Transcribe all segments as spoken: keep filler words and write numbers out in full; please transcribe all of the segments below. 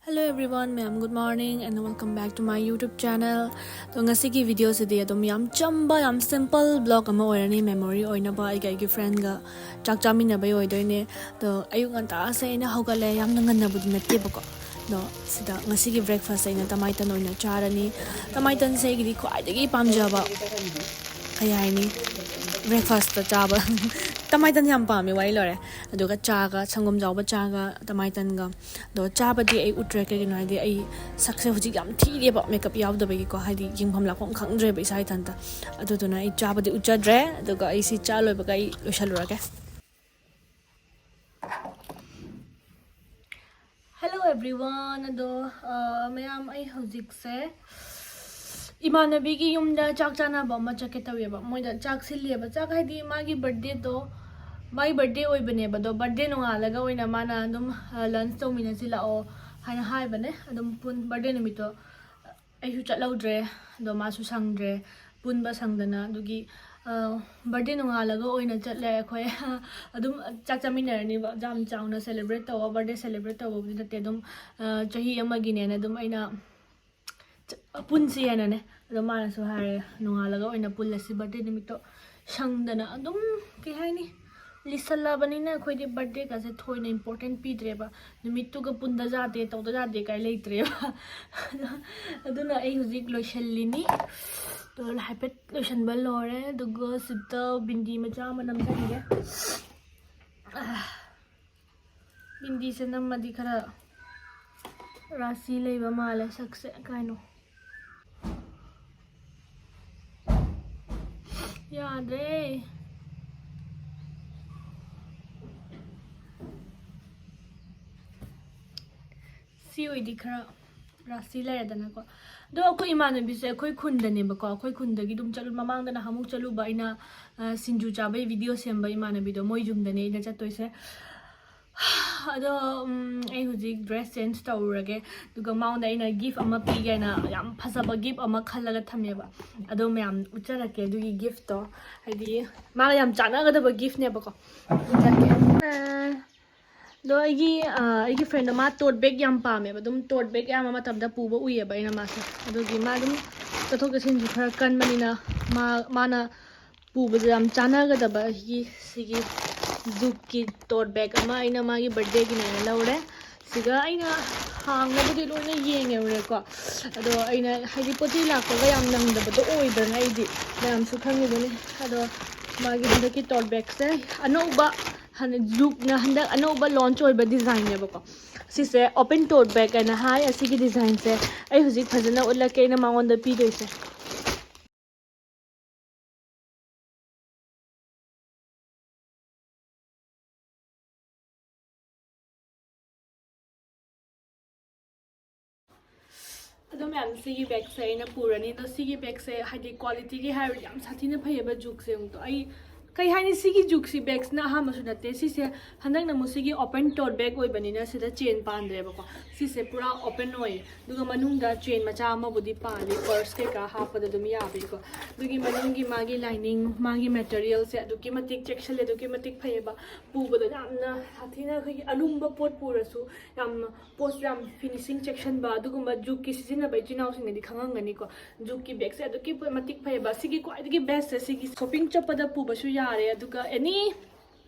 Hello everyone, ma'am, good morning and welcome back to my YouTube channel. ꯑꯗꯣ ꯉꯁꯤꯒꯤ ꯚꯤꯗꯤꯑꯣꯁꯤꯗꯤ ꯑꯗꯨꯝ ꯌꯥꯝ ꯆꯝꯕ, ꯌꯥꯝ ꯁꯤꯝꯄꯜ ꯕ꯭ꯂꯣꯒ ꯑꯃ ꯑꯣꯏꯔꯅꯤ, ꯃꯦꯃꯣꯔꯤ ꯑꯣꯏꯅꯕ ꯑꯩꯒ ꯑꯩꯒꯤ ꯐ꯭ꯔꯦꯟꯒ ꯆꯥꯛ ꯆꯥꯃꯤꯟꯅꯕꯩ ꯑꯣꯏꯗꯣꯏꯅꯦ꯫ ꯑꯗꯣ ꯑꯌꯨꯛ ꯉꯟꯇꯥꯁꯦ ꯑꯩꯅ ꯍꯧꯒꯠꯂꯦ, ꯌꯥꯝꯅ ꯉꯟꯅꯕꯨꯗꯤ ꯅꯠꯇꯦꯕꯀꯣ꯫ ꯑꯗꯣ ꯁꯤꯗ ꯉꯁꯤꯒꯤ ꯕ꯭ꯔꯦꯛꯐꯥꯁꯁꯦ ꯑꯩꯅ ꯇꯃꯥꯏꯇꯟ ꯑꯣꯏꯅ ꯆꯥꯔꯅꯤ꯫ ꯇꯃꯥꯏꯇꯟꯁꯦ ꯑꯩꯒꯤꯗꯤ ꯈ꯭ꯋꯥꯏꯗꯒꯤ ꯄꯥꯝꯖꯕ, ꯀꯩ ꯍꯥꯏꯅꯤ, ꯕ꯭ꯔꯦꯛꯐꯥꯁꯇ ꯆꯥꯕ꯫ ꯇꯃꯥꯏꯇꯟ ꯌꯥꯝ ꯄꯥꯝꯃꯦ, ꯋꯥꯔꯤ ꯂꯣꯏꯔꯦ꯫ ꯑꯗꯨꯒ ꯆꯥꯒ, ꯁꯪꯒꯣꯝ ꯌꯥꯎꯕ ꯆꯥꯒ ꯇꯃꯥꯏꯇꯟꯒ꯫ ꯑꯗꯣ ꯆꯥꯕꯗꯤ ꯑꯩ ꯎꯠꯇ꯭ꯔꯦ, ꯀꯩꯒꯤꯅꯣ ꯍꯥꯏꯗꯤ ꯑꯩ ꯁꯛꯁꯦ ꯍꯧꯖꯤꯛ ꯌꯥꯝ ꯊꯤꯔꯦꯕ, ꯃꯦꯀꯞ ꯌꯥꯎꯗꯕꯒꯤꯀꯣ, ꯍꯥꯏꯗꯤ ꯌꯦꯡꯐꯝ ꯂꯥꯛꯐꯝ ꯈꯪꯗ꯭ꯔꯦꯕ ꯏꯁꯥ ꯏꯊꯟꯇ꯫ ꯑꯗꯨꯗꯨꯅ ꯑꯩ ꯆꯥꯕꯗꯤ ꯎꯠꯆꯗ꯭ꯔꯦ꯫ ꯑꯗꯨꯒ ꯑꯩ ꯁꯤ ꯆꯥ ꯂꯣꯏꯕꯒ ꯑꯩ ꯂꯣꯏꯁꯜꯂꯨꯔꯒꯦ꯫ Hello everyone, ꯑꯗꯣ ꯑ, ꯃꯌꯥꯝ, ꯑꯩ ꯍꯧꯖꯤꯛꯁꯦ ꯏꯃꯥꯟꯅꯕꯤꯒꯤ ꯌꯨꯝꯗ ꯆꯥꯛ ꯆꯥꯅꯕ ꯑꯃ ꯆꯠꯀꯦ ꯇꯧꯋꯦꯕ꯫ ꯃꯣꯏꯗ ꯆꯥꯛ ꯁꯤꯜꯂꯤꯑꯕ꯫ ꯆꯥꯛ ꯍꯥꯏꯗꯤ ꯃꯥꯒꯤ ꯕꯔꯊꯗꯦꯗꯣ, ꯃꯥꯒꯤ ꯕꯔꯊꯗꯦ ꯑꯣꯏꯕꯅꯦꯕ꯫ ꯑꯗꯣ ꯕꯔꯊꯗꯦ ꯅꯣꯡꯉꯥꯜꯂꯒ ꯑꯣꯏꯅ ꯃꯥꯅ ꯑꯗꯨꯝ, ꯑ, ꯂꯟꯁ ꯇꯧꯃꯤꯟꯅꯁꯤ ꯂꯥꯛꯑꯣ ꯍꯥꯏꯅ ꯍꯥꯏꯕꯅꯦ꯫ ꯑꯗꯨꯝ ꯄꯨꯟ ꯕꯔꯊꯗꯦ ꯅꯨꯃꯤꯠꯇꯣ ꯑꯩꯁꯨ ꯆꯠꯍꯧꯗ꯭ꯔꯦ, ꯑꯗꯣ ꯃꯥꯁꯨ ꯁꯪꯗ꯭ꯔꯦ, ꯄꯨꯟꯕ ꯁꯪꯗꯅ꯫ ꯑꯗꯨꯒꯤ, ꯑ, ꯕꯔꯊꯗꯦ ꯅꯣꯡꯉꯥꯜꯂꯒ ꯑꯣꯏꯅ ꯆꯠꯂꯦ ꯑꯩꯈꯣꯏ꯫ ꯑꯗꯨꯝ ꯆꯥꯛ ꯆꯥꯃꯤꯟꯅꯔꯅꯤꯕ꯫ ꯌꯥꯝ ꯆꯥꯎꯅ ꯁꯦꯂꯦꯕ꯭ꯔꯦꯠ ꯇꯧꯕ, ꯕꯔꯊꯗꯦ ꯁꯦꯂꯦꯕ꯭ꯔꯦꯠ ꯇꯧꯕꯕꯨꯗꯤ ꯅꯠꯇꯦ꯫ ꯑꯗꯨꯝ, ꯑ, ꯆꯍꯤ ꯑꯃꯒꯤꯅꯦꯅ ꯑꯗꯨꯝ ꯑꯩꯅ ꯆ-, ꯄꯨꯟꯁꯤ ꯍꯥꯏꯅꯅꯦ꯫ ꯑꯗꯣ ꯃꯥꯅꯁꯨ ꯍꯥꯏꯔꯦ, "ꯅꯣꯡꯉꯥꯜꯂꯒ ꯑꯣꯏꯅ ꯄꯨꯜꯂꯁꯤ ꯕꯔꯊꯗꯦ ꯅꯨꯃꯤꯠꯇꯣ", ꯁꯪꯗꯅ꯫ ꯑꯗꯨꯝ, ꯀꯩ ꯍꯥꯏꯅꯤ, ꯂꯤꯁꯜꯂꯕꯅꯤꯅ ꯑꯩꯈꯣꯏꯗꯤ ꯕꯔꯊꯗꯦꯒꯁꯦ ꯊꯣꯏꯅ ꯏꯝꯄꯣꯔꯇꯦꯟ ꯄꯤꯗ꯭ꯔꯦꯕ꯫ ꯅꯨꯃꯤꯠꯇꯨꯒ ꯄꯨꯟꯗ ꯌꯥꯗꯦ, ꯇꯧꯗ ꯌꯥꯗꯦ ꯀꯥꯏ ꯂꯩꯇ꯭ꯔꯦꯕ꯫ ꯑꯗꯨꯅ ꯑꯩ ꯍꯧꯖꯤꯛ ꯂꯣꯏꯁꯜꯂꯤꯅꯤ꯫ ꯑꯗꯣ ꯍꯥꯏꯐꯦꯠ ꯂꯣꯏꯁꯟꯕ ꯂꯣꯏꯔꯦ꯫ ꯑꯗꯨꯒ ꯁꯤꯗ ꯕꯤꯟꯗꯤ ꯃꯆꯥ ꯑꯃ ꯅꯝꯖꯟꯒꯦ꯫ ꯕꯤꯟꯗꯤꯁꯦ ꯅꯝꯃꯗꯤ ꯈꯔ ꯔꯥꯁꯤ ꯂꯩꯕ ꯃꯥꯜꯂꯦ ꯁꯛꯁꯦ꯫ ꯀꯥꯏꯅꯣ? ꯌꯥꯗ꯭ꯔꯦ꯫ ꯁꯤ ꯑꯣꯏꯗꯤ ꯈꯔ ꯔꯥꯁꯤ ꯂꯩꯔꯦꯗꯅꯀꯣ꯫ ꯑꯗꯣ ꯑꯩꯈꯣꯏ ꯏꯃꯥꯟꯅꯕꯤꯁꯦ ꯑꯩꯈꯣꯏ ꯈꯨꯟꯗꯅꯦꯕꯀꯣ꯫ ꯑꯩꯈꯣꯏ ꯈꯨꯟꯗꯒꯤ ꯑꯗꯨꯝ ꯆꯠꯂꯨ꯫ ꯃꯃꯥꯡꯗ ꯅꯍꯥꯟꯃꯨꯛ ꯆꯠꯂꯨꯕ ꯑꯩꯅ, ꯑ, ꯁꯤꯡꯖꯨ ꯆꯥꯕꯩ ꯚꯤꯗꯤꯑꯣ ꯁꯦꯝꯕ ꯏꯃꯥꯟꯅꯕꯤꯗꯣ, ꯃꯣꯏ ꯌꯨꯝꯗꯅꯦ ꯑꯩꯅ ꯆꯠꯇꯣꯏꯁꯦ꯫ ꯑꯗꯣ, ꯎꯝ, ꯑꯩ ꯍꯧꯖꯤꯛ ꯗ꯭ꯔꯦꯁ ꯆꯦꯟꯖ ꯇꯧꯔꯨꯔꯒꯦ꯫ ꯑꯗꯨꯒ ꯃꯉꯣꯟꯗ ꯑꯩꯅ ꯒꯤꯐ ꯑꯃ ꯄꯤꯒꯦꯅ ꯌꯥꯝ ꯐꯖꯕ ꯒꯤꯐ ꯑꯃ ꯈꯜꯂꯒ ꯊꯝꯃꯦꯕ꯫ ꯑꯗꯣ ꯃꯌꯥꯝ ꯎꯠꯆꯔꯛꯀꯦ ꯑꯗꯨꯒꯤ ꯒꯤꯐꯇꯣ꯫ ꯍꯥꯏꯗꯤ ꯃꯥꯒ ꯌꯥꯝ ꯆꯥꯟꯅꯒꯗꯕ ꯒꯤꯐꯅꯦꯕꯀꯣ꯫ ꯎꯠꯆꯔꯛꯀꯦ꯫ ꯑꯗꯣ ꯑꯩꯒꯤ ꯑ, ꯑꯩꯒꯤ ꯐ꯭ꯔꯦꯟꯗꯣ ꯃꯥ ꯇꯣꯠ ꯕꯦꯒ ꯌꯥꯝ ꯄꯥꯝꯃꯦꯕ, ꯑꯗꯨꯝ ꯇꯣꯠ ꯕꯦꯒ ꯑꯌꯥꯝꯕ ꯃꯇꯝꯗ ꯄꯨꯕ ꯎꯏꯌꯦꯕ ꯑꯩꯅ ꯃꯥꯁꯦ꯫ ꯑꯗꯨꯒꯤ ꯃꯥ ꯑꯗꯨꯝ ꯆꯠꯊꯣꯛ ꯆꯠꯁꯤꯟꯁꯨ ꯈꯔ ꯀꯟꯕꯅꯤꯅ ꯃꯥ ꯃꯥꯅ ꯄꯨꯕꯗ ꯌꯥꯝ ꯆꯥꯟꯅꯒꯗꯕ ꯑꯩꯒꯤ ꯁꯤꯒꯤ ꯖꯨꯠꯀꯤ ꯇꯣꯠ ꯕꯦꯒ ꯑꯃ ꯑꯩꯅ ꯃꯥꯒꯤ ꯕꯥꯔꯗꯦꯒꯤꯅꯦꯅ ꯂꯧꯔꯦ꯫ ꯁꯤꯒ ꯑꯩꯅ ꯍꯥꯡꯅꯕꯗꯤ ꯂꯣꯏꯅ ꯌꯦꯡꯉꯦꯕꯀꯣ, ꯑꯗꯣ ꯑꯩꯅ ꯍꯥꯏꯗꯤ ꯄꯣꯠ ꯆꯩ ꯂꯥꯛꯄꯒ ꯌꯥꯝ ꯅꯪꯗꯕꯗꯣ ꯑꯣꯏꯗꯅ ꯑꯩꯗꯤ, ꯃꯌꯥꯝꯁꯨ ꯈꯪꯉꯤꯗꯨꯅꯤ꯫ ꯑꯗꯣ ꯃꯥꯒꯤ ꯍꯟꯗꯛꯀꯤ ꯇꯣꯠ ꯕꯦꯒꯁꯦ ꯑꯅꯧꯕ, ꯍꯥꯟꯅ ꯖꯨꯠꯅ ꯍꯟꯗꯛ ꯑꯅꯧꯕ ꯂꯣꯟꯆ ꯑꯣꯏꯕ ꯗꯤꯖꯥꯏꯟꯅꯦꯕꯀꯣ꯫ ꯁꯤꯁꯦ ꯑꯣꯄꯟ ꯇꯣꯠ ꯕꯦꯒ ꯍꯥꯏꯅ ꯍꯥꯏ꯫ ꯑꯁꯤꯒꯤ ꯗꯤꯖꯥꯏꯟꯁꯦ ꯑꯩ ꯍꯧꯖꯤꯛ ꯐꯖꯅ ꯎꯠꯂꯛꯀꯦ ꯑꯩꯅ ꯃꯉꯣꯟꯗ ꯄꯤꯗꯣꯏꯁꯦ꯫ ꯑꯗꯣ ꯃꯌꯥꯝ, ꯁꯤꯒꯤ ꯕꯦꯒꯁꯦ ꯑꯩꯅ ꯄꯨꯔꯅꯤ꯫ ꯑꯗꯣ ꯁꯤꯒꯤ ꯕꯦꯒꯁꯦ ꯍꯥꯏꯗꯤ ꯀ꯭ꯋꯥꯂꯤꯇꯤꯒꯤ ꯍꯥꯏꯔꯗꯤ ꯌꯥꯝ ꯁꯥꯊꯤꯅ ꯐꯩꯌꯦꯕ ꯖꯨꯠꯁꯦ꯫ ꯑꯃꯨꯛꯇꯣ ꯑꯩ ꯀꯩ ꯍꯥꯏꯅꯤ, ꯁꯤꯒꯤ ꯖꯨꯠꯁꯤ ꯕꯦꯒꯁꯤꯅ ꯑꯍꯥꯟꯕꯁꯨ ꯅꯠꯇꯦ꯫ ꯁꯤꯁꯦ ꯍꯟꯗꯛꯅ ꯑꯃꯨꯛ ꯁꯤꯒꯤ ꯑꯣꯄꯟ ꯇꯣꯠ ꯕꯦꯒ ꯑꯣꯏꯕꯅꯤꯅ ꯁꯤꯗ ꯆꯦꯟ ꯄꯥꯟꯗ꯭ꯔꯦꯕꯀꯣ꯫ ꯁꯤꯁꯦ ꯄꯨꯔꯥ ꯑꯣꯄꯟ ꯑꯣꯏꯌꯦ꯫ ꯑꯗꯨꯒ ꯃꯅꯨꯡꯗ ꯆꯦꯟ ꯃꯆꯥ ꯑꯃꯕꯨꯗꯤ ꯄꯥꯜꯂꯤ, ꯄꯔꯁ ꯀꯩꯀꯥ ꯍꯥꯞꯄꯗ ꯑꯗꯨꯝ ꯌꯥꯕꯒꯤꯀꯣ꯫ ꯑꯗꯨꯒꯤ ꯃꯅꯨꯡꯒꯤ ꯃꯥꯒꯤ ꯂꯥꯏꯅꯤꯡ, ꯃꯥꯒꯤ ꯃꯦꯇꯔꯤꯌꯦꯜꯁꯦ ꯑꯗꯨꯛꯀꯤ ꯃꯇꯤꯛ ꯆꯦꯛꯁꯤꯜꯂꯦ, ꯑꯗꯨꯛꯀꯤ ꯃꯇꯤꯛ ꯐꯩꯌꯦꯕ꯫ ꯄꯨꯕꯗ ꯌꯥꯝꯅ ꯁꯥꯊꯤꯅ ꯑꯩꯈꯣꯏꯒꯤ ꯑꯔꯨꯝꯕ ꯄꯣꯠ ꯄꯨꯔꯁꯨ ꯌꯥꯝ ꯄꯣꯠꯁꯦ ꯌꯥꯝ ꯐꯤꯅꯤꯁꯤꯡ ꯆꯦꯛꯁꯤꯟꯕ ꯑꯗꯨꯒꯨꯝꯕ ꯖꯨꯠꯀꯤ ꯁꯤꯖꯤꯟꯅꯕ ꯏꯆꯤꯟ ꯏꯅꯥꯎꯁꯤꯡꯅꯗꯤ ꯈꯪꯉꯝꯒꯅꯤꯀꯣ꯫ ꯖꯨꯠꯀꯤ ꯕꯦꯒꯁꯦ ꯑꯗꯨꯛꯀꯤ ꯃꯇꯤꯛ ꯐꯩꯌꯦꯕ꯫ ꯁꯤꯒꯤ ꯈ꯭ꯋꯥꯏꯗꯒꯤ ꯕꯦꯁꯁꯦ ꯁꯤꯒꯤ ꯁꯣꯞꯄꯤꯡ ꯆꯠꯄꯗ ꯄꯨꯕꯁꯨ ꯌꯥꯔꯦ, ꯑꯗꯨꯒ ꯑꯦꯅꯤ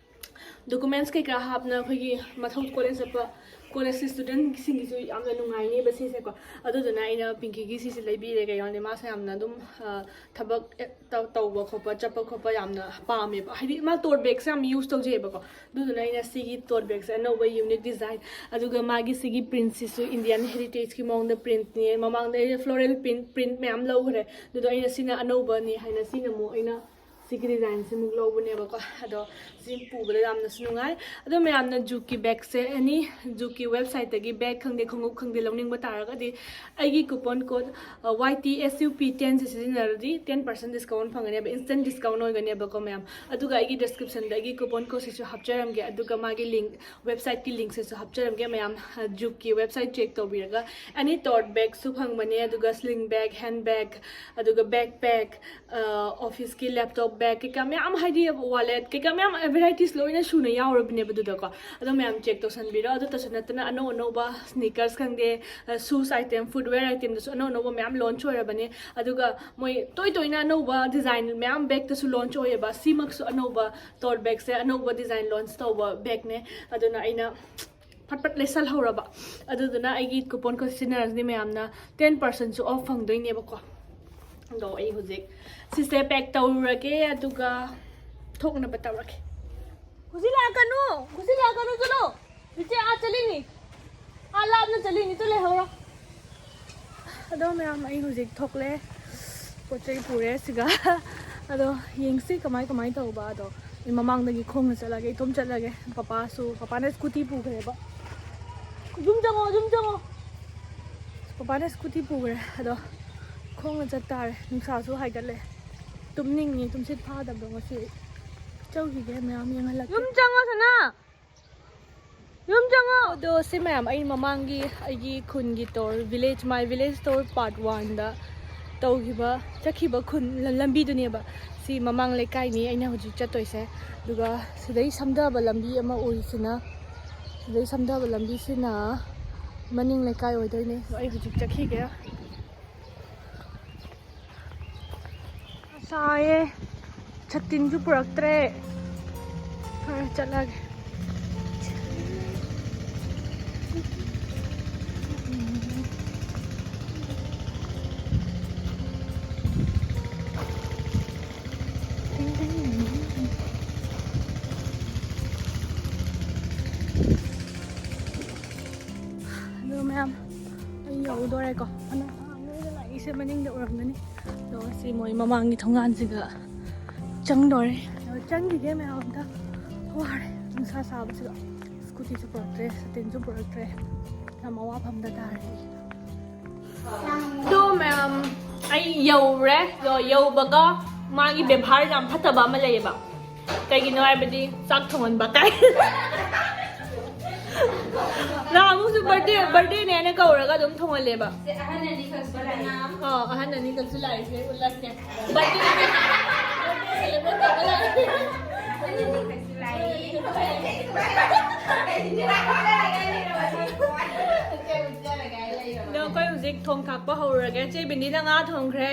ꯗꯣꯀꯨꯃꯦꯟꯠꯁ ꯀꯩꯀꯥ ꯍꯥꯞꯅ ꯑꯩꯈꯣꯏꯒꯤ ꯃꯊꯧ ꯀꯣꯂꯦꯖ ꯆꯠꯄ ꯀꯣꯂꯦꯖꯀꯤ ꯁ꯭ꯇꯨꯗꯦꯟꯠꯁꯤꯡꯒꯤꯁꯨ ꯌꯥꯝꯅ ꯅꯨꯡꯉꯥꯏꯅꯦꯕ ꯁꯤꯁꯦꯀꯣ꯫ ꯑꯗꯨꯗꯨꯅ ꯑꯩꯅ ꯄꯤꯡꯀꯤꯒꯤ ꯁꯤꯁꯦ ꯂꯩꯕꯤꯔꯦ꯫ ꯀꯩꯒꯤꯅꯣꯗꯤ ꯃꯥꯁꯦ ꯌꯥꯝꯅ ꯑꯗꯨꯝ, ꯑ, ꯊꯕꯛ ꯇꯧ-, ꯇꯧꯕ ꯈꯣꯠꯄ, ꯆꯠꯄ ꯈꯣꯠꯄ ꯌꯥꯝꯅ ꯄꯥꯝꯃꯦꯕ꯫ ꯍꯥꯏꯗꯤ ꯃꯥ ꯇꯣꯠ ꯕꯦꯒꯁꯦ ꯌꯥꯝ ꯌꯨꯁ ꯇꯧꯖꯩꯑꯕꯀꯣ꯫ ꯑꯗꯨꯗꯨꯅ ꯑꯩꯅ ꯁꯤꯒꯤ ꯇꯣꯠ ꯕꯦꯒꯁꯦ ꯑꯅꯧꯕ ꯌꯨꯅꯤꯛ ꯗꯤꯖꯥꯏꯟ, ꯑꯗꯨꯒ ꯃꯥꯒꯤ ꯁꯤꯒꯤ ꯄ꯭ꯔꯤꯟꯠꯁꯤꯁꯨ ꯏꯟꯗꯤꯌꯥꯟ ꯍꯦꯔꯤꯇꯦꯖꯀꯤ ꯃꯑꯣꯡꯗ ꯄ꯭ꯔꯤꯟꯠꯅꯦ꯫ ꯃꯃꯥꯡꯗ ꯑꯩꯅ ꯐ꯭ꯂꯣꯔꯦꯜ ꯄ꯭ꯔꯤꯟꯠ, ꯄ꯭ꯔꯤꯟꯠ ꯃꯌꯥꯝ ꯂꯧꯈ꯭ꯔꯦ꯫ ꯑꯗꯨꯗꯣ ꯑꯩꯅ ꯁꯤꯅ ꯑꯅꯧꯕꯅꯤ ꯍꯥꯏꯅ ꯁꯤꯅ ꯑꯃꯨꯛ ꯑꯩꯅ ꯁꯤꯒꯤ ꯗꯤꯖꯥꯏꯟꯁꯤꯃꯨꯛ ꯂꯧꯕꯅꯦꯕꯀꯣ꯫ ꯑꯗꯣ ꯁꯤ ꯄꯨꯕꯗ ꯌꯥꯝꯅꯁꯨ ꯅꯨꯡꯉꯥꯏ꯫ ꯑꯗꯣ ꯃꯌꯥꯝꯅ ꯖꯨꯠꯀꯤ ꯕꯦꯒꯁꯦ ꯑꯦꯅꯤ ꯖꯨꯠꯀꯤ ꯋꯦꯕꯁꯥꯏꯠꯇꯒꯤ ꯕꯦꯒ ꯈꯪꯗꯦ, ꯈꯣꯡꯎꯞ ꯈꯪꯗꯦ ꯂꯧꯅꯤꯡꯕ ꯇꯥꯔꯒꯗꯤ ꯑꯩꯒꯤ coupon code, uh, Y T S U P ꯇꯦꯟꯁꯦ ꯁꯤꯖꯤꯟꯅꯔꯗꯤ ꯇꯦꯟ ꯄꯥꯔꯁꯦꯟ ꯗꯤꯁꯀꯥꯎꯟ ꯐꯪꯒꯅꯦꯕ, ꯏꯟꯁꯇꯦꯟ ꯗꯤꯁꯀꯥꯎꯟ ꯑꯣꯏꯒꯅꯦꯕꯀꯣ ꯃꯌꯥꯝ꯫ ꯑꯗꯨꯒ ꯑꯩꯒꯤ ꯗꯤꯁꯀ꯭ꯔꯤꯞꯁꯟꯗ ꯑꯩꯒꯤ ꯀꯨꯄꯟ ꯀꯣꯗꯁꯤꯁꯨ ꯍꯥꯞꯆꯔꯝꯒꯦ, ꯑꯗꯨꯒ ꯃꯥꯒꯤ ꯂꯤꯡꯛ, ꯋꯦꯕꯁꯥꯏꯠꯀꯤ ꯂꯤꯡꯛꯁꯤꯁꯨ ꯍꯥꯞꯆꯔꯝꯒꯦ ꯃꯌꯥꯝ꯫ ꯑ, ꯖꯨꯠꯀꯤ ꯋꯦꯕꯁꯥꯏꯠ ꯆꯦꯛ ꯇꯧꯕꯤꯔꯒ ꯑꯦꯅꯤ ꯇꯣꯠ ꯕꯦꯒꯁꯨ ꯐꯪꯕꯅꯦ, ꯑꯗꯨꯒ ꯁ꯭ꯂꯤꯡ ꯕꯦꯒ, ꯍꯦꯟ ꯕꯦꯒ, ꯑꯗꯨꯒ ꯕꯦꯛ ꯄꯦꯛ, ꯑ, ꯑꯣꯐꯤꯁꯀꯤ ꯂꯦꯞꯇꯣꯞ ꯕꯦꯒ ꯀꯩꯀꯥ ꯃꯌꯥꯝ, ꯍꯥꯏꯗꯤ ꯋꯥꯂꯦꯠ ꯀꯩꯀꯥ ꯃꯌꯥꯝ, ꯚꯦꯔꯥꯏꯇꯤꯁ ꯂꯣꯏꯅ ꯁꯨꯅ ꯌꯥꯎꯔꯕꯅꯦꯕ ꯑꯗꯨꯗꯀꯣ꯫ ꯑꯗꯣ ꯃꯌꯥꯝ ꯆꯦꯛ ꯇꯧꯁꯟꯕꯤꯔꯣ꯫ ꯑꯗꯨꯇꯁꯨ ꯅꯠꯇꯅ ꯑꯅꯧ ꯑꯅꯧꯕ ꯁ꯭ꯅꯤꯀꯔꯁ ꯈꯪꯗꯦ, ꯁꯨꯁ ꯑꯥꯏꯇꯦꯝ, ꯐꯨꯠꯋꯦꯔ ꯑꯥꯏꯇꯦꯝꯗꯁꯨ ꯑꯅꯧ ꯑꯅꯧꯕ ꯃꯌꯥꯝ ꯂꯣꯟꯆ ꯑꯣꯏꯔꯕꯅꯦ꯫ ꯑꯗꯨꯒ ꯃꯣꯏ ꯇꯣꯏ ꯇꯣꯏꯅ ꯑꯅꯧꯕ ꯗꯤꯖꯥꯏꯟ ꯃꯌꯥꯝ ꯕꯦꯒꯇꯁꯨ ꯂꯣꯟꯆ ꯑꯣꯏꯌꯦꯕ꯫ ꯁꯤꯃꯛꯁꯨ ꯑꯅꯧꯕ ꯇꯣꯠ ꯕꯦꯒꯁꯦ ꯑꯅꯧꯕ ꯗꯤꯖꯥꯏꯟ ꯂꯣꯟꯆ ꯇꯧꯕ ꯕꯦꯒꯅꯦ꯫ ꯑꯗꯨꯅ ꯑꯩꯅ ꯐꯠ ꯐꯠ ꯂꯩꯁꯜꯍꯧꯔꯕ꯫ ꯑꯗꯨꯗꯨꯅ ꯑꯩꯒꯤ ꯀꯨꯄꯣꯟ ꯀꯣꯗ ꯁꯤꯖꯤꯟꯅꯔꯁꯤꯅꯦ ꯃꯌꯥꯝꯅ ꯇꯦꯟ ꯄꯥꯔꯁꯦꯟꯁꯨ ꯑꯣꯐ ꯐꯪꯗꯣꯏꯅꯦꯕꯀꯣ꯫ ꯑꯗꯣ ꯑꯩ ꯍꯧꯖꯤꯛ ꯁꯤꯁꯦ ꯄꯦꯛ ꯇꯧꯔꯒꯦ, ꯑꯗꯨꯒ ꯊꯣꯛꯅꯕ ꯇꯧꯔꯒꯦ꯫ ꯍꯧꯖꯤꯛ ꯂꯥꯛꯀꯅꯨ, ꯍꯧꯖꯤꯛ ꯂꯥꯛꯀꯅꯨ, ꯆꯠꯂꯣ꯫ ꯏꯆꯦ ꯑꯥ ꯆꯠꯂꯤꯅꯤ, ꯑꯥ ꯂꯥꯞꯅ ꯆꯠꯂꯤꯅꯤ, ꯆꯠ ꯂꯩꯍꯧꯔꯣ꯫ ꯑꯗꯣ ꯃꯌꯥꯝ, ꯑꯩ ꯍꯧꯖꯤꯛ ꯊꯣꯛꯂꯦ, ꯄꯣꯠ ꯆꯩ ꯄꯨꯔꯦ ꯁꯤꯒ꯫ ꯑꯗꯣ ꯌꯦꯡꯁꯤ ꯀꯃꯥꯏ ꯀꯃꯥꯏ ꯇꯧꯕ꯫ ꯑꯗꯣ ꯑꯩ ꯃꯃꯥꯡꯗꯒꯤ ꯈꯣꯡꯅ ꯆꯠꯂꯒꯦ, ꯏꯇꯣꯝ ꯆꯠꯂꯒꯦ꯫ ꯄꯄꯥꯁꯨ, ꯄꯄꯥꯅ ꯁ꯭ꯀꯨꯇꯤ ꯄꯨꯈ꯭ꯔꯦꯕ꯫ ꯌꯨꯝ ꯆꯪꯉꯣ, ꯌꯨꯝ ꯆꯪꯉꯣ꯫ ꯄꯄꯥꯅ ꯁ꯭ꯀꯨꯇꯤ ꯄꯨꯈ꯭ꯔꯦ꯫ ꯑꯗꯣ ꯈꯣꯡꯅ ꯆꯠꯇꯥꯔꯦ꯫ ꯅꯨꯡꯁꯥꯁꯨ ꯍꯥꯏꯒꯠꯂꯦ꯫ ꯇꯨꯝꯅꯤꯡꯉꯤ, ꯇꯨꯝꯁꯤꯠ ꯐꯥꯗꯕꯗꯣ ꯉꯁꯤ꯫ ꯆꯧꯈꯤꯒꯦ ꯃꯌꯥꯝ, ꯌꯦꯡꯍꯜꯂꯛꯀꯦ꯫ ꯌꯨꯝ ꯆꯪꯉꯣ ꯁꯅꯥ꯫ ꯌꯨꯝ ꯆꯪꯉꯣ꯫ ꯑꯗꯣ ꯁꯤ ꯃꯌꯥꯝ, ꯑꯩ ꯃꯃꯥꯡꯒꯤ ꯑꯩꯒꯤ ꯈꯨꯟꯒꯤ tour, village, my village tour part one ꯗ ꯇꯧꯈꯤꯕ, ꯆꯠꯈꯤꯕ ꯈꯨꯟ ꯂ-, ꯂꯝꯕꯤꯗꯨꯅꯦꯕ꯫ ꯁꯤ ꯃꯃꯥꯡ ꯂꯩꯀꯥꯏꯅꯤ ꯑꯩꯅ ꯍꯧꯖꯤꯛ ꯆꯠꯇꯣꯏꯁꯦ꯫ ꯑꯗꯨꯒ ꯁꯤꯗꯩ ꯁꯝꯊꯕ ꯂꯝꯕꯤ ꯑꯃ ꯎꯔꯤꯁꯤꯅ, ꯁꯤꯗꯩ ꯁꯝꯊꯕ ꯂꯝꯕꯤꯁꯤꯅ ꯃꯅꯤꯡ ꯂꯩꯀꯥꯏ ꯑꯣꯏꯗꯣꯏꯅꯦ꯫ ꯑꯗꯣ ꯑꯩ ꯍꯧꯖꯤꯛ ꯆꯠꯈꯤꯒꯦ꯫ ꯁꯥꯏꯌꯦ꯫ ꯁꯇꯤꯟꯁꯨ ꯄꯨꯔꯛꯇ꯭ꯔꯦ꯫ ꯐꯔꯦ, ꯆꯠꯂꯒꯦ꯫ ꯑꯗꯣ ꯃꯌꯥꯝ, ꯑꯩ ꯌꯧꯗꯣꯔꯦꯀꯣ꯫ ꯑꯅ-, ꯑꯉꯥꯡꯈꯩꯅ ꯂꯥꯛꯏꯁꯦ ꯃꯅꯤꯡꯗ ꯎꯔꯝꯒꯅꯤ꯫ ꯑꯗꯣ ꯁꯤ ꯃꯣꯏ ꯃꯃꯥꯡꯒꯤ ꯊꯣꯡꯒꯥꯟꯁꯤꯒ ꯆꯪꯗꯣꯔꯦ꯫ ꯑꯗꯣ ꯆꯪꯈꯤꯒꯦ ꯃꯌꯥꯝ, ꯑꯝꯇ ꯋꯥꯔꯦ ꯅꯨꯡꯁꯥ ꯁꯥꯕꯁꯤꯒ꯫ ꯁ꯭ꯀꯨꯇꯤꯁꯨ ꯄꯨꯔꯛꯇ꯭ꯔꯦ, ꯁꯇꯤꯟꯁꯨ ꯄꯨꯔꯛꯇ꯭ꯔꯦ꯫ ꯌꯥꯝ ꯑꯋꯥꯐꯝꯗ ꯇꯥꯔꯦ꯫ ꯑꯗꯣ ꯃꯌꯥꯝ, ꯑꯩ ꯌꯧꯔꯦ꯫ ꯑꯗꯣ ꯌꯧꯕꯒ ꯃꯥꯒꯤ ꯕꯦꯕꯥꯔ ꯌꯥꯝ ꯐꯠꯇꯕ ꯑꯃ ꯂꯩꯌꯦꯕ꯫ ꯀꯩꯒꯤꯅꯣ ꯍꯥꯏꯕꯗꯤ ꯆꯥꯛ ꯊꯣꯡꯍꯟꯕ ꯀꯥꯏ꯫ ꯅꯍꯥꯟꯃꯨꯛꯁꯨ ꯕꯔꯗꯦ, ꯕꯔꯗꯦꯅꯦ ꯍꯥꯏꯅ ꯀꯧꯔꯒ ꯑꯗꯨꯝ ꯊꯣꯡꯍꯜꯂꯦꯕ꯫ ꯑꯥ, ꯑꯍꯟ ꯑꯅꯤꯈꯛꯁꯨ ꯂꯥꯛꯏꯁꯦ ꯎꯠꯂꯛꯀꯦ꯫ ꯕꯔꯗꯦ ꯑꯗꯣ ꯑꯩꯈꯣꯏ ꯍꯧꯖꯤꯛ ꯊꯣꯡ ꯊꯥꯛꯄ ꯍꯧꯔꯒꯦ꯫ ꯆꯦ ꯕꯤꯟꯗꯤꯅ ꯉꯥ ꯊꯣꯡꯈ꯭ꯔꯦ꯫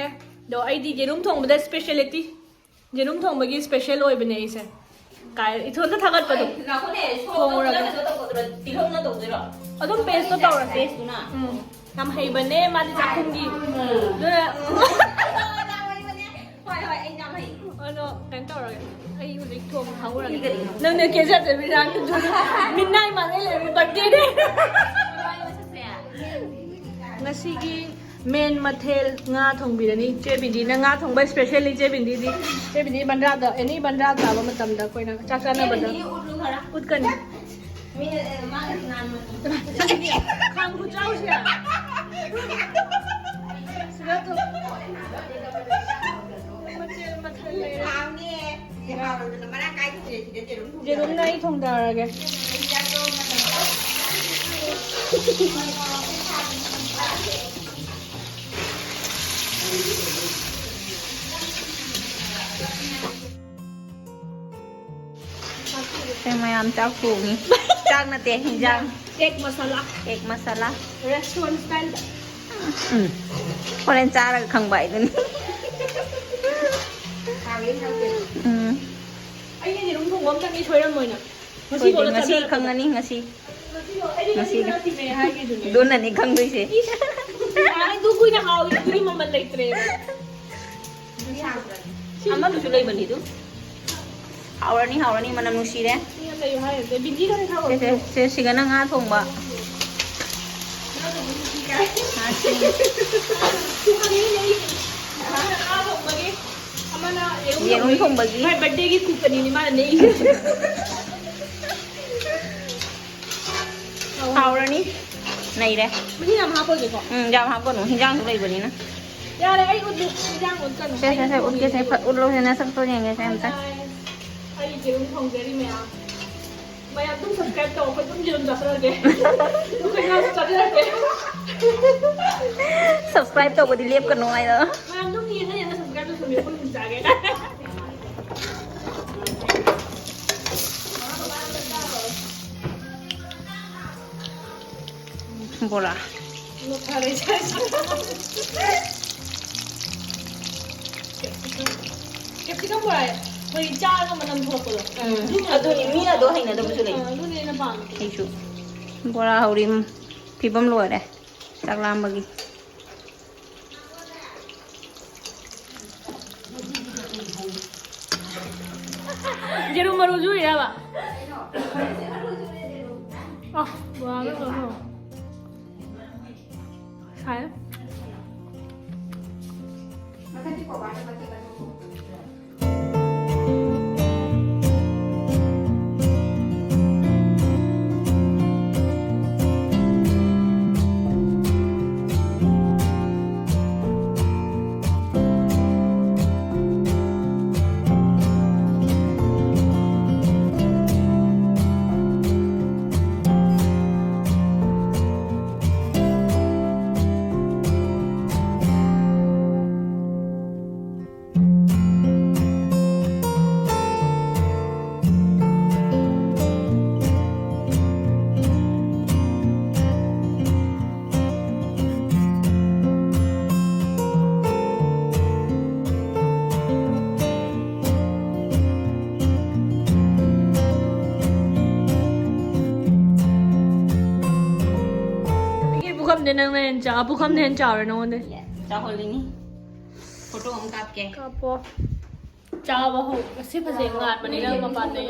ꯑꯗꯣ ꯑꯩꯗꯤ ꯌꯦꯔꯨꯝ ꯊꯣꯡꯕꯗ speciality, ꯌꯦꯔꯨꯝ ꯊꯣꯡꯕꯒꯤ special ꯑꯣꯏꯕꯅꯦ ꯑꯩꯁꯦ꯫ ꯀꯥꯏ, ꯏꯊꯣꯟꯇ ꯊꯥꯒꯠꯄꯗꯣ꯫ ꯉꯥꯏꯈꯣꯅꯦ, ꯁꯣꯝꯗ ꯊꯣꯡꯉꯨꯔꯒꯦ꯫ ꯀꯩꯅꯣ ꯇꯧꯒꯗ꯭ꯔꯣ? ꯇꯤꯜꯍꯧꯅ ꯇꯧꯗꯣꯏꯔꯣ? ꯑꯗꯨꯝ paste ꯇꯣ ꯇꯧꯔꯁꯦ꯫ Paste ꯇꯨꯅ? ꯎꯝ꯫ ꯌꯥꯝ ꯍꯩꯕꯅꯦ ꯃꯥꯗꯤ ꯆꯥꯛꯈꯨꯝꯒꯤ꯫ ꯎꯝ꯫ ꯑꯗꯨꯅ ꯍꯣꯏ, ꯍꯣꯏ, ꯑꯩ ꯌꯥꯝ ꯍꯩ꯫ ꯑꯗꯣ ꯀꯩꯅꯣ ꯇꯧꯔꯒꯦ꯫ ꯑꯩ ꯍꯧꯖꯤꯛ ꯊꯣꯡ ꯊꯥꯛꯎꯔꯒꯦ꯫ ꯀꯔꯤꯅꯣ? ꯅꯪꯅ ꯀꯦꯖꯗꯕꯤꯔꯥ? ꯃꯤꯅꯥꯏ ꯃꯥꯟꯅ ꯂꯩꯔꯝꯃꯤ birthday ꯅꯦ꯫ ꯍꯣꯏ, ꯃꯁꯛꯁꯦ꯫ ꯉꯁꯤꯒꯤ main ꯃꯊꯦꯜ ꯉꯥ ꯊꯣꯡꯕꯤꯔꯅꯤ ꯆꯦ ꯕꯤꯟꯗꯤꯅ꯫ ꯉꯥ ꯊꯣꯡꯕ special ꯅꯤ ꯆꯦ ꯕꯤꯟꯗꯤꯗꯤ꯫ ꯆꯦ ꯕꯤꯟꯗꯤ ꯕꯟꯗ꯭ꯔꯥꯗ, any ꯕꯟꯗ꯭ꯔꯥ ꯇꯥꯕ ꯃꯇꯝꯗ ꯑꯩꯈꯣꯏꯅ ꯆꯥꯛ ꯆꯥꯅꯕꯗ ꯆꯦ ꯕꯤꯟꯗꯤ ꯎꯠꯂꯨ ꯈꯔ꯫ ꯎꯠꯀꯅꯤ꯫ ꯃꯤꯅ, ꯑꯦ, ꯃꯥꯅ ꯉꯥꯟꯕꯅꯤ꯫ ꯈꯥꯡ ꯈꯨꯆꯥꯎꯁꯦ꯫ ꯁꯤꯗ ꯊꯣꯡ-, ꯃꯊꯦꯜ ꯃꯊꯦꯜ ꯂꯩꯔꯦ꯫ ꯈꯥꯡꯅꯦ꯫ ꯌꯦꯔꯨꯝꯅ ꯑꯩ ꯊꯣꯡꯗꯔꯒꯦ꯫ ꯁꯦ ꯃꯌꯥꯝ ꯆꯥꯛ ꯊꯣꯡꯉꯤ꯫ ꯆꯥꯛ ꯅꯠꯇꯦ, ꯍꯤꯟꯖꯥꯡ꯫ Egg masala꯫ Egg masala꯫ Restaurant style꯫ ꯎꯝ꯫ ꯍꯣꯔꯦꯟ ꯆꯥꯔꯒ ꯈꯪꯕ ꯍꯥꯏꯗꯨꯅꯤ꯫ ꯎꯝ꯫ ꯑꯩꯅ ꯌꯦꯔꯨꯝ ꯊꯣꯡꯕ ꯑꯝꯇꯪꯗꯤ ꯁꯣꯏꯔꯝꯃꯣꯏꯅ꯫ ꯉꯁꯤ ꯁꯣꯏꯗꯦ, ꯐꯥꯎꯗ ꯉꯁꯤ ꯆꯥꯖꯔꯛꯄꯗ꯫ ꯈꯪꯉꯅꯤ, ꯉꯁꯤ꯫ ꯉꯁꯤ ꯐꯥꯎ-, ꯑꯩꯗꯤ ꯉꯁꯤ ꯉꯁꯤꯗꯤ꯫ ꯈꯔ ꯆꯤꯛꯅꯩ ꯍꯥꯏꯒꯤꯗꯨꯅꯦ꯫ ꯑꯗꯨꯅꯅꯤ ꯈꯪꯗꯣꯏꯁꯦ꯫ ꯏꯁ! ꯑꯗꯨ ꯀꯨꯏꯅ ꯍꯥꯎꯔꯤꯗꯨꯒꯤ ꯃꯃꯜ ꯂꯩꯇ꯭ꯔꯦꯕ꯫ ꯑꯃꯗꯨꯁꯨ ꯂꯩꯕꯅꯤ ꯑꯗꯨ꯫ ꯍꯥꯎꯔꯅꯤ, ꯍꯥꯎꯔꯅꯤ, ꯃꯅꯝ ꯅꯨꯡꯁꯤꯔꯦ꯫ ꯁꯤ ꯌꯥꯝ ꯂꯩꯌꯨ ꯍꯥꯏꯔꯗꯤ ꯕꯤꯟꯗꯤ ꯈꯔ ꯊꯥꯎ ꯁꯦ, ꯁꯦ, ꯁꯦ, ꯁꯤꯒꯅ ꯉꯥ ꯊꯣꯡꯕ꯫ ꯉꯥ ꯊꯣꯡꯕꯒꯤ꯫ ꯑꯃꯅ ꯌꯦꯔꯨꯝ ꯌꯦꯔꯨꯝ ꯊꯣꯡꯕꯒꯤ꯫ ꯊꯣꯡꯕꯒꯤ꯫ ꯃꯥꯏ birthday ꯒꯤ ꯀꯨꯛꯀꯅꯤꯅꯦ ꯃꯥꯅ ꯅꯦꯛꯏꯁꯦ꯫ ꯍꯥꯎꯔꯅꯤ꯫ ꯅꯩꯔꯦ꯫ ꯃꯍꯤ ꯌꯥꯝ ꯍꯥꯞꯄꯣꯏꯒꯦꯀꯣ? ꯎꯝ, ꯌꯥꯝ ꯍꯥꯞꯀꯅꯨ꯫ ꯍꯤꯟꯖꯥꯡꯁꯨ ꯂꯩꯕꯅꯤꯅ꯫ ꯌꯥꯔꯦ, ꯑꯩ ꯎꯠꯂꯨ꯫ ꯍꯤꯟꯖꯥꯡ ꯎꯠꯀꯅꯨ꯫ ꯁꯦ, ꯁꯦ, ꯁꯦ, ꯎꯠꯀꯦꯁꯦ꯫ ꯐꯠ ꯎꯠꯂꯣꯁꯦ, ꯅꯁꯛꯇꯣ ꯌꯦꯡꯒꯦꯁꯦ ꯑꯝꯇ꯫ Hi guys꯫ ꯑꯩ ꯌꯦꯔꯨꯝ ꯊꯣꯡꯖꯔꯤ ꯃꯌꯥꯝ꯫ ꯃꯌꯥꯝ ꯑꯗꯨꯝ subscribe ꯇꯧ꯫ ꯑꯩꯈꯣꯏ ꯑꯗꯨꯝ ꯌꯦꯔꯨꯝ ꯆꯥꯊꯔꯛꯀꯦ꯫ ꯑꯩꯈꯣꯏ ꯉꯥꯁꯨ ꯆꯥꯊꯔꯛꯀꯦ꯫ Subscribe ꯇꯧꯕꯗꯤ ꯂꯦꯞꯀꯅꯨ ꯍꯥꯏꯗꯣ꯫ ꯃꯌꯥꯝ ꯑꯗꯨꯝ ꯌꯦꯡꯉ ꯌꯦꯡꯉ subscribe ꯇꯧꯁꯟꯕꯤꯌꯨ꯫ ꯑꯩꯈꯣꯏ ꯑꯗꯨꯝ ꯆꯥꯒꯦ꯫ ꯕꯣꯔꯥ꯫ ꯀꯦꯞꯁꯤꯀꯝ ꯕꯣꯔꯥ, ꯑꯩꯈꯣꯏ ꯆꯥꯒ ꯃꯅꯝ ꯊꯣꯛꯂꯛꯄꯗꯣ꯫ ꯎꯝ, ꯑꯗꯨꯅꯤ, ꯃꯤ ꯑꯗꯣ ꯍꯩꯅꯗꯕꯁꯨ ꯂꯩ꯫ ꯑꯥ, ꯑꯗꯨꯅꯦ ꯑꯩꯅ ꯄꯥꯝꯃꯤꯁꯦ꯫ ꯑꯩꯁꯨ ꯕꯣꯔꯥ ꯍꯧꯔꯤ꯫ ꯐꯤꯕꯝ ꯂꯣꯏꯔꯦ꯫ ꯆꯥꯛ ꯂꯥꯝꯕꯒꯤ꯫ ꯌꯦꯔꯨꯝ ꯃꯔꯨꯁꯨ ꯎꯏꯔꯕ? ꯑ, ꯕꯣꯔꯥꯗ ꯀꯩꯅꯣ ꯇꯧꯔꯦ꯫ ꯁꯥꯏ꯫ ꯑꯩꯒꯤ ꯄꯨꯈꯝꯗ ꯅꯪꯅ ꯍꯦꯟꯅ ꯆꯥ-, ꯄꯨꯈꯝꯗ ꯍꯦꯟꯅ ꯆꯥꯎꯔꯦ ꯅꯉꯣꯟꯗ꯫ ꯆꯥꯎꯍꯜꯂꯤꯅꯤ꯫ ꯐꯣꯇꯣ ꯑꯃ ꯀꯥꯞꯀꯦ꯫ ꯀꯥꯞꯄꯣ꯫ ꯆꯥꯕ ꯍꯧ-, ꯁꯤ ꯐꯖꯩ, ꯉꯥꯟꯕꯅꯤꯅ ꯃꯄꯥꯟꯗꯩ꯫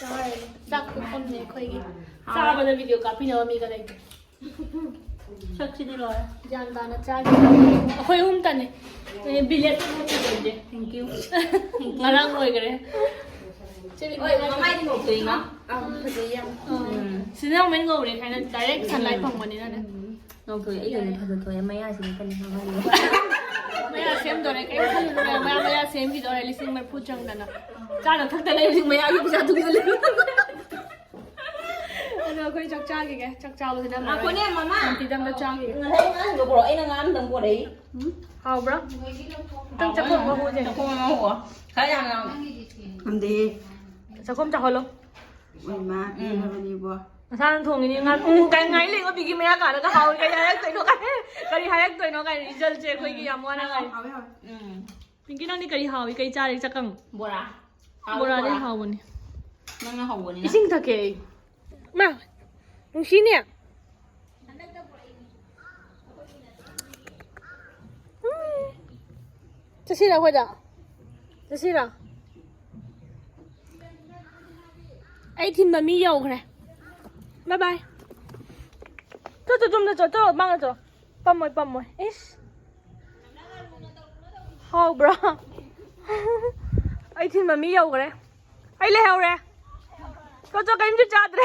ꯆꯥꯔꯦ꯫ ꯆꯥꯛ ꯄꯨꯈꯝꯅꯦ ꯑꯩꯈꯣꯏꯒꯤ꯫ ꯆꯥꯕꯗ ꯚꯤꯗꯤꯑꯣ ꯀꯥꯞꯄꯤꯅꯕ ꯃꯤꯒ ꯂꯩꯇꯦ꯫ ꯁꯛꯁꯤꯗꯤ ꯂꯣꯏꯔꯦ꯫ ꯒ꯭ꯌꯥꯟ ꯇꯥꯅ ꯆꯥꯒꯦ꯫ ꯑꯩꯈꯣꯏ ꯑꯍꯨꯝꯇꯅꯦ꯫ ꯑꯦ, ꯕꯤꯂꯦꯠ ꯑꯃ ꯄꯨꯖꯒꯦ꯫ Thank you꯫ ꯉꯔꯥꯡ ꯂꯣꯏꯈꯔꯦ꯫ ꯍꯣꯏ, ꯃꯃꯥꯏꯗꯤ ꯉꯧꯊꯣꯛꯏꯉꯣ꯫ ꯑꯥ, ꯐꯖꯩ ꯌꯥꯝ꯫ ꯎꯝ꯫ ꯁꯤꯅ ꯑꯃꯨꯛ ꯉꯧꯔꯦ ꯍꯥꯏꯅ direct sunlight ꯐꯪꯕꯅꯤꯅꯅꯦ꯫ ꯉꯧꯊꯣꯛꯑꯦ, ꯑꯩꯒꯤꯗꯤ ꯐꯖꯊꯣꯛꯑꯦ, ꯃꯌꯥꯁꯤꯗꯤ ꯀꯔꯤ ꯉꯥꯡꯍꯜꯂꯤ? ꯃꯌꯥ ꯁꯦꯝꯗꯣꯔꯦ, ꯀꯩꯝ ꯈꯜꯂꯨꯅꯨ, ꯃꯌꯥ, ꯃꯌꯥ ꯁꯦꯝꯈꯤꯗꯣꯔꯦ, ꯂꯤꯁꯤꯡ ꯃꯔꯤꯐꯨ ꯆꯪꯗꯅ꯫ ꯆꯥꯅ ꯊꯛꯇ ꯂꯩꯕꯁꯤꯡ ꯃꯌꯥꯒꯤ ꯄꯩꯁꯥ ꯇꯨꯡꯁꯤꯜꯂꯤ꯫ ꯑꯗꯣ ꯑꯩꯈꯣꯏ ꯆꯥꯛ ꯆꯥꯈꯤꯒꯦ, ꯆꯥꯛ ꯆꯥꯕꯁꯤꯅ ꯉꯥꯏꯈꯣꯅꯦ, ꯃꯃꯥ꯫ ꯁꯥꯟꯇꯤꯗ ꯑꯝꯇ ꯆꯥꯈꯤꯒꯦ꯫ ꯉꯁꯥꯏ ꯑꯉꯥꯡꯁꯤꯡꯗꯣ ꯄꯨꯔꯛꯑꯣ, ꯑꯩꯅ ꯉꯥ ꯑꯝꯇꯪ ꯄꯨꯔꯛꯏ꯫ ꯎꯝ? ꯍꯥꯎꯕ꯭ꯔꯥ? ꯑꯝꯇꯪ ꯆꯥꯛꯈꯣꯝ ꯃꯍꯨꯁꯦ꯫ ꯆꯥꯛꯈꯣꯝ ꯑꯃ ꯍꯨꯑꯣ꯫ ꯈꯔ ꯌꯥꯝꯅ꯫ ꯉꯝꯗꯦꯍꯦ꯫ ꯆꯥꯛꯈꯣꯝ ꯆꯥꯍꯜꯂꯣ꯫ ꯏꯃꯥ, ꯎꯝ꯫ ꯄꯦꯜꯂꯕꯅꯤꯕꯣ꯫ ꯃꯁꯥꯅ ꯊꯣꯡꯉꯤꯅꯤ꯫ ꯉꯥ- ꯎꯝ, ꯀꯩ ꯉꯥꯏ ꯂꯩꯕ ꯄꯤꯒꯤ ꯃꯌꯥ ꯀꯥꯔꯒ ꯍꯥꯎꯏ꯫ ꯀꯔꯤ ꯍꯥꯏꯔꯛꯇꯣꯏꯅꯣ ꯀꯥꯏ, ꯀꯔꯤ ꯍꯥꯏꯔꯛꯇꯣꯏꯅꯣ ꯀꯥꯏ꯫ ꯔꯤꯖꯜꯁꯦ ꯑꯩꯈꯣꯏꯒꯤ ꯌꯥꯝ ꯋꯥꯅ ꯉꯥꯏ꯫ ꯍꯥꯎꯋꯦ, ꯍꯥꯎꯋꯦ꯫ ꯎꯝ꯫ ꯄꯤꯡꯀꯤ, ꯅꯪꯗꯤ ꯀꯔꯤ ꯍꯥꯎꯏ? ꯀꯩ ꯆꯥꯔꯤ? ꯆꯥꯛꯀꯪ? ꯕꯣꯔꯥ꯫ ꯍꯥꯎꯋꯦ, ꯕꯣꯔꯥꯗꯤ ꯕꯣꯔꯥ꯫ ꯍꯥꯎꯕꯅꯤ꯫ ꯅꯪꯅ ꯍꯧꯕꯅꯤꯅ꯫ ꯏꯁꯤꯡ ꯊꯛꯀꯦ ꯑꯩ꯫ ꯃꯥ, ꯅꯨꯡꯁꯤꯅꯦ꯫ ꯎꯝ꯫ ꯆꯠꯁꯤꯔ ꯑꯩꯈꯣꯏꯗ? ꯆꯠꯁꯤꯔ? ꯑꯩ ꯊꯤꯟꯕ ꯃꯤ ꯌꯧꯈ꯭ꯔꯦ꯫ ꯕꯥꯏ ꯕꯥꯏ꯫ ꯆꯣ, ꯆꯣ, ꯆꯨꯝꯅ ꯆꯣ, ꯆꯣ, ꯃꯥꯡꯅ ꯆꯣ꯫ ꯄꯝꯃꯣꯏ, ꯄꯝꯃꯣꯏ꯫ ꯏꯁ꯫ ꯍꯥꯎꯕ꯭ꯔꯥ? ꯑꯩ ꯊꯤꯟꯕ ꯃꯤ ꯌꯧꯈ꯭ꯔꯦ꯫ ꯑꯩ ꯂꯩꯍꯧꯔꯦ꯫ ꯆꯣ, ꯆꯣ, ꯀꯔꯤꯝꯁꯨ ꯆꯥꯗ꯭ꯔꯦ꯫